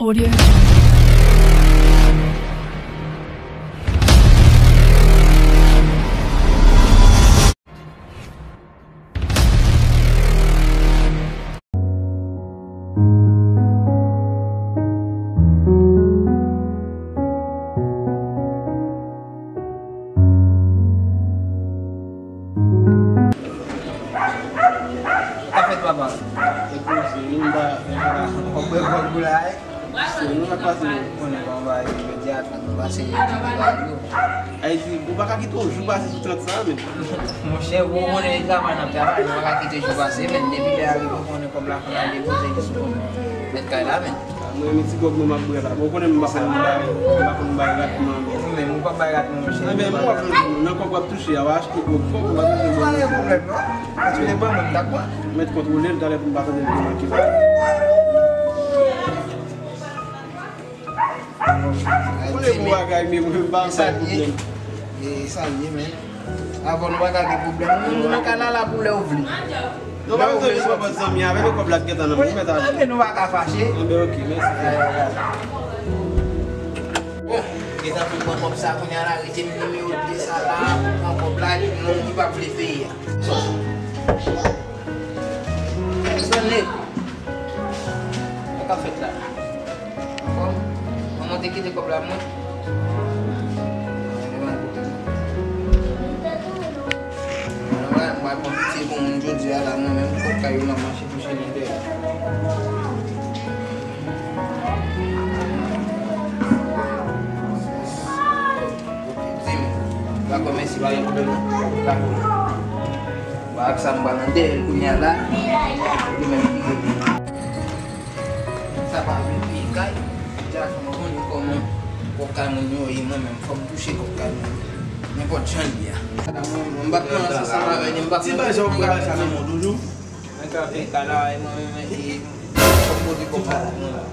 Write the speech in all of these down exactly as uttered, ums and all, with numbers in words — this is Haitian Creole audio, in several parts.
Audio. Sa fèt, papa? Epi, se vin ba, ba, ba, ba, ba, se nou k ap pase, nou konnen kòman bagay yo, jodi a, nou pase, jodi a, yo. Ayiti, ou pa ka kite yon jou pase sou trant sa, men. Monchè, ou konnen travay n ap travay, nou pa ka kite jou pase, men depi lè a rive, ou konnen kòb la konn al depoze li sou mèt kay la, men. Mwen, men ti gwòg mwen m ap bwè la. Bon, ou konnen m pa konn bay, m pa konn bay rat manman. Ou menm, ou pa bay rat manman, monchè. Enben, mwen w ap jwenn nan kòb w ap touche a, w a achte gwòg fò, w a touche gwòg. Pa gen pwoblèm, non. Antouleka, mwen, m t ap pran. Mèt kontwole l, talè pou m pa tande l te manke bay. Konnen pou bagay, men mwen, m pa bay pwoblèm. E sa l ye, men. Avan nou pa ka gen pwoblèm. Nou, nou ka la la pou lè ou vle. Non, pa bezwen jis pran zanmi avè nou, kòb la t gentan nan men w, mèt ale. Enben, nou pa ka fache. Enben, oke, mèsi. Bon, gentan pou pran kòb sa, kounye a la, rete m nimewo de sa la, pou pran kòb la, epi moun ki pa vle peye a. Sa k ap fèt la? Anfòm? Mwen monte kite kòb la, mwen. Mwen, mwen, mwen pran pitye pou moun jodi a la, mwen menm, kòb kay yo m ap mache touche nan tè a. Di m, dakò, mèsi, pa gen pwoblèm, non. Dakò. Ba ak sa m pral nan dèyè l kounye a la. Li menm ki rete. Sa pa vle peye kay. Dja fò m konnen kòman kòb kay moun yo ye, mwen menm fò m touche kòb kay moun yo. Nenpòt jan l ye a. Mwen, mwen bat nan sans ansanm avè li, m bat nan sans ansanm avè li. Ti bagay sa ou pral sa nan men w toujou? Mwen kanpe kay la, e mwen menm, e, fò m poze kòb la, mwen la.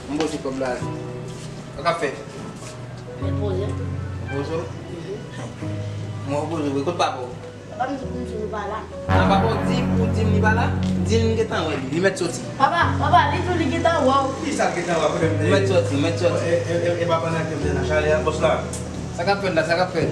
M poze kòb la. Sa k ap fèt? Mwen poze. Ou poze w? Mhm. Mwen poze w, kote papa w? Papa m di pou m di nou pa la. A, papa w di pou di m li pa la? Di l m gentan wè li, li mèt soti. Papa, papa, li di w li gentan wè w. Kisa l gentan wè w? Kote m te ye? Mèt soti, mèt soti. E, e, e, e pa pandan ke m te nan chalè a, bòs la? Sa k ap fèt la, sa k ap fèt?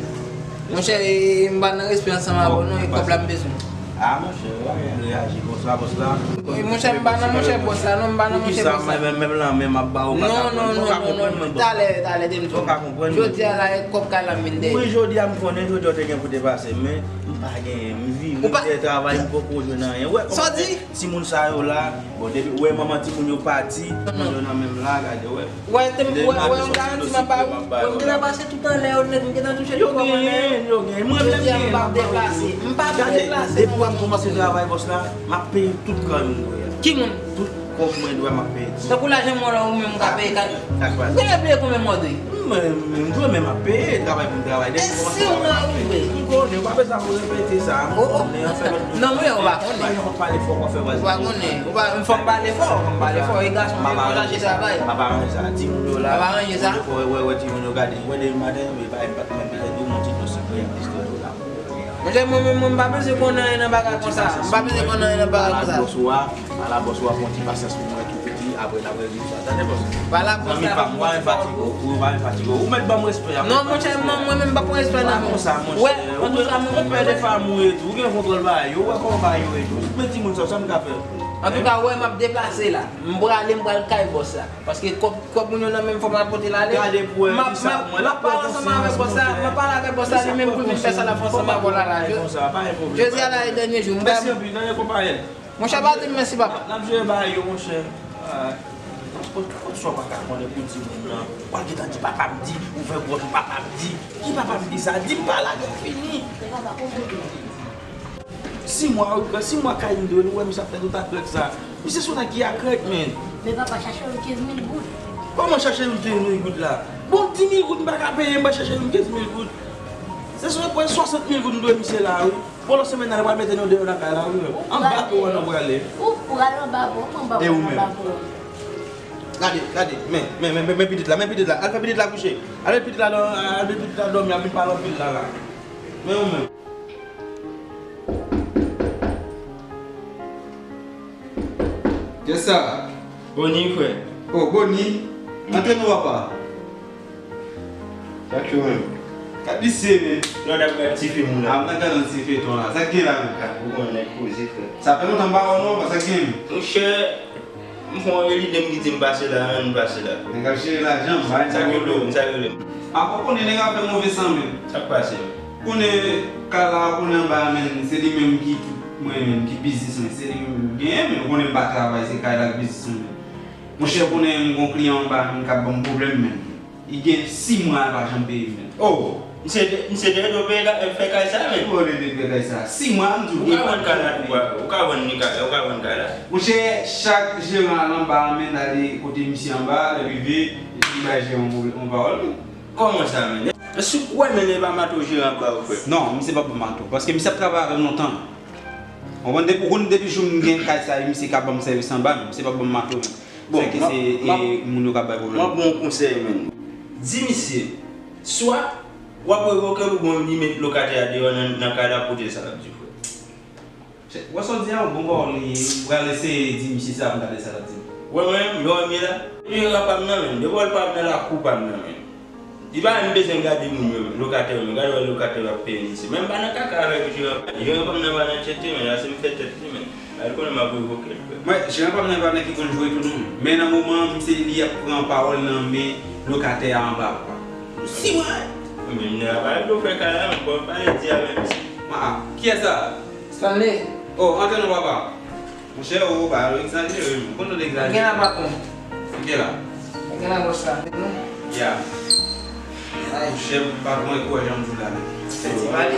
Monchè, e, m pa nan respè ansanm avè w non, e kòb la m bezwen. A, monchè, w pa gen reyaji konsa, bòs la. Wi, monchè, m pa nan monchè bòs la, non, m pa nan monchè bòs la. Menm, menm lan men m ap ba w, ou pa ka konprann mwen, bòs la. Talè, talè, te m di w. Ou ka konprann mwen. Jodi a la, e kòb kay la m vin dèyè. Wi, jodi a m konnen, jodi a w te gen pou te pase, men m pa genyen, m vire, m te travay, m poko jwenn anyen. Ou wè kòman timoun sa yo la, bon, depi, ou wè manman timoun yo pati, timoun yo nan men m la, gade, wè. Wè, te m, wè, wè, yon garanti m ap ba ou. Wè, m gentan pase tout anlè yo nèt, m gentan touche tout kòb anlè yo. Yo genyen, yo genyen. Mwen menm genyen, m ap deplase. M p ap deplase. Depi w ap kòmanse travay, bòs la, m ap peye tout kòb mwen dwe a. Ki moun? Tout kòb mwen dwe a, m ap peye. Tankou lajan mwen la, ou menm ou ka peye kay. Ou gentan bliye konbyen mwa w dwe? Mwen, m dwe, men m ap peye, travay pou m travay. Depi m kòmanse travay, m ap peye. M konnen, ou pa bezwen pou repete sa, m konnen, anfen, lòt moun. Non, mwen, ou pa konnen. Ou pa janm pale fò, w ap fè vwazin. Ou pa konnen. Ou pa, fò m pale fò, fò m pale fò. E gason, mwen chache travay. M ap aranje sa. Timoun yo la. M ap aranje sa. Wè, wè, wè, timoun yo gade. Wè, depi maten, yo pa, yo pa t menm bezwen di w, yon ti dlo sikre, yon ti dlo la. Monchè, mwen menm, mwen, m pa bezwen konn anyen nan bagay konsa. M pa bezwen konn anyen nan bagay konsa. Pale ak bòs ou a, pale ak bòs ou a, fè yon ti pasyans pou mwen tou piti, apre n ap rezoud sa. Tande, bòs? Pale ak bòs la, fè yon ti pasyans pou mwen. Zanmi pa m, ou pa menm fatige w. Ou mèt ban m respè a. Non, monchè, mwen, mwen menm, m pa pran respè nan men w. Pa konsa, monchè. Wè, antouka, mwen menm, ou pè de fanmi w e tou, ou gen kontwòl bagay yo, ou wè kòman bagay yo ye tou. Men timoun sa yo, sa m ka fè? Antouka, wè, m ap deplase la. M prale, m pral kay bòs la. Paske kòb, kòb moun yo nan men m, fò m al pote l ale. Gade pou wè kisa mwen, l ap pran konsèyans, monchè. M ap pale avèk bòs la, li menm pou l vin fè sa l ap fè ansanm avè w la, la. Jodi a la, e dènye jou, m pa. Mèsi anpil, nan yon konpayi. Monchè, pa di m mèsi, papa. N ap jere bagay yo, monchè. Ah, kot, kot sa w pa ka konnen pou di moun nan? W al gentan di papa m di, ou fè gwòt ou papa m di. Ki papa m di sa? Di m pa la, gen fini. Si mwa, wi, pran si mwa kay m dwe l, ou wè misye ap fè tout akrèk sa. Misye se yon nèg ki akrèk, men. Men papa, chache yon kenz mil goud. Kòman chache yon kenz mil goud la? Bon, dis mil goud m pa ka peye, m pa chache yon kenz mil goud. Se sou pwen swasant mil goud m dwe misye la, wi. Bon, lòt semèn nan, li pral mete nou deyò nan kay la, wi. Anba pou an nou prale. Ou pral anba pou an, anba pou an. E ou menm? Gade, gade, men, men, men, men, men pitit la, men pitit la. Al fè pitit la kouche. Al met pitit la dò-, al met pitit la dòmi, ap vin pale anpil la, la. Men ou menm. Kisa? Boni, frè. Oh, Boni, antre non, papa. Sa k yo menm? Gad misye, men. Lè w t ap gad ti fim ou la. A, m nan gad yon ti feyton la. Sa k gen la menm? A, ou konnen nèg koze, frè. Sa fè lontan m pa wè w non, sa k gen menm? Monchè, m fè yon lide, m kite m pase la, men m pase la. Nèg ap chèche lajan, m pa sa k rele w, sa k rele m. A, ou konnen nèg ap fè move san menm. Sa k pase? Konnen kay la, konnen anba a, men se li menm ki tout mwen menm, ki biznis mwen, se li menm m genyen, men ou konnen m pa travay, se kay la k biznis mwen menm. Monchè, konnen m gon kliyan anba a menm k ap ban m pwoblèm menm. Li gen sis mwa li pa janm peye m menm. Oh, misye te, misye te ede w peye ka-, fè kay sa menm? Ou ede peye kay sa? Sis mwa, m di w. Ou ka vann kay la tou, ou ka vann li kay la, ou ka vann kay la. Monchè, chak jeran al anba a menm, ale kote misye anba a, lè l rive, li bay jeran yon pwoblèm, yon pawòl menm. Kòman sa menm? Èske w kwè menm e pa mato jeran ba ou, frè? Non, misye p ap ban m mato, paske misye ap travay avè m lontan. Ou konprann, depi, ou konn depi jou m gen kay sa, e misye ka ban m sèvis anba, misye p ap ban m mato menm. Bon, sèke m ap, se, m ap, e, moun yo k ap bay pwoblèm. M ap ba w yon konsèy, menn. Di misye, swa w ap revoke l oubyen li met lokatè a deyò nan, nan kay la pou w tande sa l ap di, frè. Chè, w wè sa w di a, yon bon pawòl li ye, m pral eseye di misye sa pou m tande sa l ap di m. Wè mwen menm, jan w wè m ye la, li pa m nan, menn. Depi w wè l pa m nan lakou pa m nan, menn. Li pa menm bezwen gade moun yo, lokatè yo, men gade wè lokatè yo ap peye misye. Men m pa nan kaka avèk jeran pa m. Jeran pa m nan pa nan tchèt li, men la se m fè tèt li, men. Al konnen m ap revoke l, frè. Mwen, jeran pa m nan pa nèg ki konn jwe tou non. Men nan moman an, se li ap pran pawòl nan men lokatè a anba, papa. Si mwen. Men m nan pa vle fè kay la, men bon, pale di avèk misye. Ah, ah. Kiyès sa? Stanley. Oh, antre non, papa. Monchè, ou pa egzajere, wi. Ou konn nou egzajere. Gen la, patwon. Gen la. Gen la, bòs la. Ya. Ay. Monchè, patwon, e kwè jan m di w la, men. Se ti pale.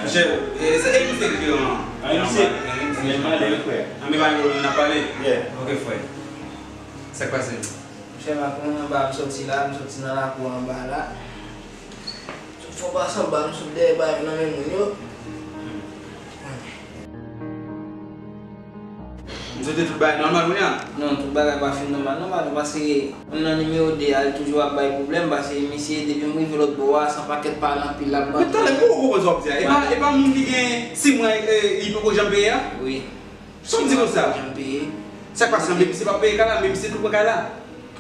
Monchè, e, se, e misye ki an. A, misye. E misye. Men pale, wi, frè. A, men pale, wi, n ap pale. Yeah. Ok, frè. Sa k pase? Monchè, patwon, anba, m soti la, m soti nan lakou anba la. Tout fò pase anba, m sot dèyè bagay nan men moun yo. M swete tout bagay nòmal kounye a? Non, tout bagay pa fin nòmal, nòmal, paske moun nan nimewo de a, li toujou ap bay pwoblèm, paske misye, depi m rive lòt bò a, se yon pakèt pale anpil l ap ban. Men talè, pou ou konprann sa w ap di a? E pa, e pa moun ki gen sis mwa, e, li poko janm peye a? Wi. Sa w di konsa? Janm peye. Sa k pase? Men misye p ap peye kay la, men misye tou pran kay la.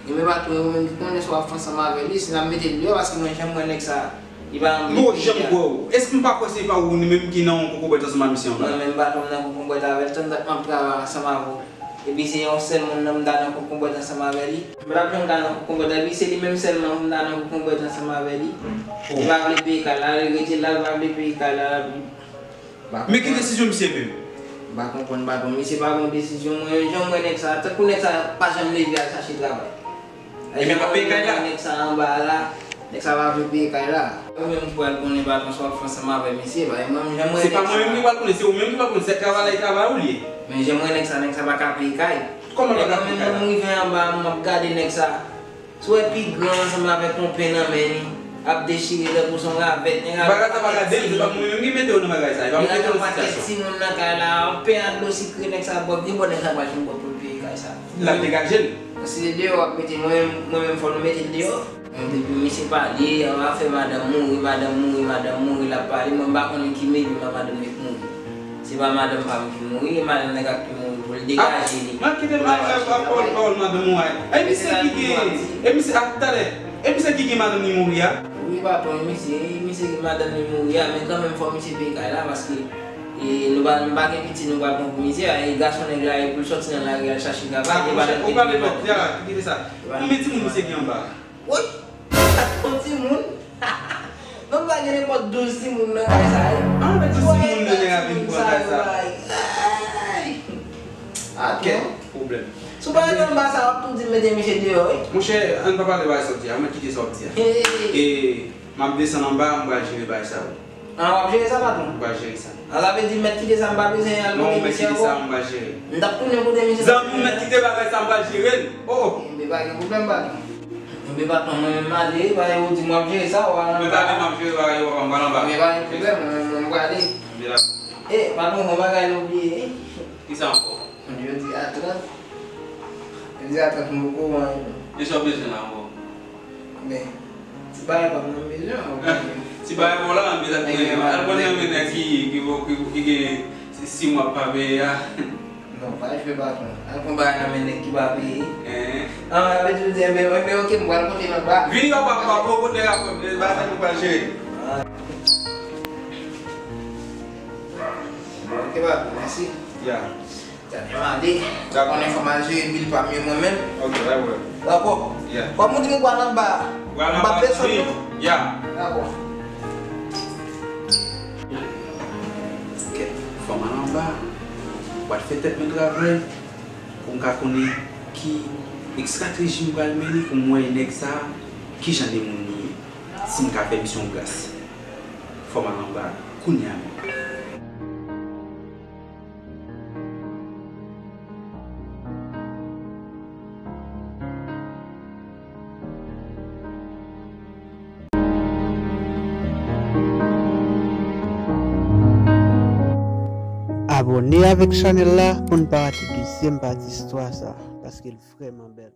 Ebyen, patwon, ou menm ki konnen sa w ap fè ansanm avè li, si n ap mete l deyò, paske mwen janm wè nèg sa, li pa janm peye. M poko janm kwè w. Èske m pa kwè se pa ou ni menm ki nan yon kokonbwèt ansanm ak misye anba? Mwen menm, patwon, m nan kokonbwèt avè l, tann dat m ap travay ansanm avè w. Epi se yon sèl moun nan m ta nan kokonbwèt ansanm avè li. M pa t ap janm ka nan kokonbwèt, epi se li menm sèlman pou m ta nan kokonbwèt ansanm avè li. Oh. Li pa vle peye kay la, li rete la, li pa vle peye kay la. Men ki desizyon misye menm? M pa konprann, patwon. Misye pa gon desizyon. Mwen, jan m wè nèg sa, tankou nèg sa pa janm leve al chache travay. Ebyen, l ap peye kay la. Nèg sa anba a la, nèg sa pa vle peye kay la. Ou menm ki pral konnen, patwon, sa w ap fè ansanm avè misye, pa mwen menm, jan m wè nèg sa. Se pa mwen menm ki pral konnen, se ou menm ki pral konnen. Se travay la, e travay ou li ye. Men jan m wè nèg sa, nèg sa pa ka peye kay. Kòman l pa ka peye kay la? Mwen menm, m rive anba, m ap gade nèg sa. Si w wè pi gran ansanm avèk yon pen nan men li, ap dechire tankou se yon ravèt, nèg ap... Bagay sa pa ka de m, se pa mwen menm ki mete w nan bagay sa, e pa mwen ki mete w nan sitiyasyon. Nèg ap pakèt timoun nan kay la, yon pen a dlo sikre nèg sa ap bwè, gen bò nèg sa pa janm bwè pou l peye kay sa. L ap degaje l. Si se deyò w ap mete, mwen menm, mwen menm fò nou mete l deyò. Depi misye pale, afè madanm mouri, madanm mouri, madanm mouri, l ap pale, mwen m pa konnen ki mezi madanm li mouri. Se pa madanm pa m ki mouri, e madanm nèg la ki mouri pou l degaje li. Ah, kite m al, al, al, pawòl, pawòl madanm ou a. E misye ki gen, e misye, ah, talè. E misye ki gen madanm li mouri a? Wi, patwon, e misye, e misye ki madanm li mouri a, men kanmenm fò misye peye kay la, paske, e, nou pa, nou pa gen pitit, nou pral pran pou misye a, e gason nèg la, e pou l sòti nan lari al chache travay, e pa... Ah, monchè, ou pale twòp, ya, kite sa. Konbyen timoun misye gen anba? Woy! Yon timoun? Non, pa gen nenpòt douz timoun nan kay sa, wi. Ah, men douz timoun nan, nèg la vin pran kay sa. Ay! Kèl pwoblèm. Si w pa ret anba sa, w ap tou di m mete misye deyò, wi. Monchè, ann pa pale bagay sa w di a, mwen kite sa w di a. Hey. E, m ap desann anba, m pral jere bagay sa yo. Ah, w ap jere sa, patwon? M pral jere sa. Ah, sa vle di mèt kite sa, m pa bezwen al kote misye ankò? Non, mèt kite sa, m pral jere. M t ap tounen kote misye. Zanmi m, mèt kite bagay sa, m pral jere l. Oh, oh. Enben, pa gen pwoblèm, patwon. Enben, patwon, mwen menm m ale, bagay ou di m w ap jere sa, w al anba. Mwen pale, m ap jere bagay yo, papa, m pral anba. Enben, pa gen pwoblèm, mwen menm mwen prale. Enben, la. Eh, patwon, gon bagay nou bliye. Kisa ankò? Jodi a trant. Jodi a trant, m poko wè anyen. E sa w bezwen la ankò? Men, ti bagay pa m nan bezwen an. Ti bagay pa w la, anpil ap bezwen. Al pran nan men nèg ki, ki, ki, ki gen sis mwa pa peye a. Non, pa jwe patwon. Al pran bagay nan men nèg ki pa peye. An, sa vle di, men, men, men, ok, m pral pote nan ba. Vini, papa, papa, bon, bon, nèg ap wè m, bagay sa nou pral jere. Ok, papi, mèsi. Ya. Gade, m ale. Dakò. Konnen fò m al jere bil pa m yo mwen menm. Ok, dakò. Dakò. Ya. Kòm ou di m ou pral anba, m p ap desann non. Ya. Dakò. Kèt, fò m al anba. W al fè tèt mwen travay pou m ka konnen ki estrateji m pral mennen pou m wè nèg sa a, ki jan de moun li ye. Si m ka fè misyon gras, fò m al anba kounye a menm. Abòne avèk chanèl la pou n pa rate dezyèm pati istwa sa, paske l vrèman bèl.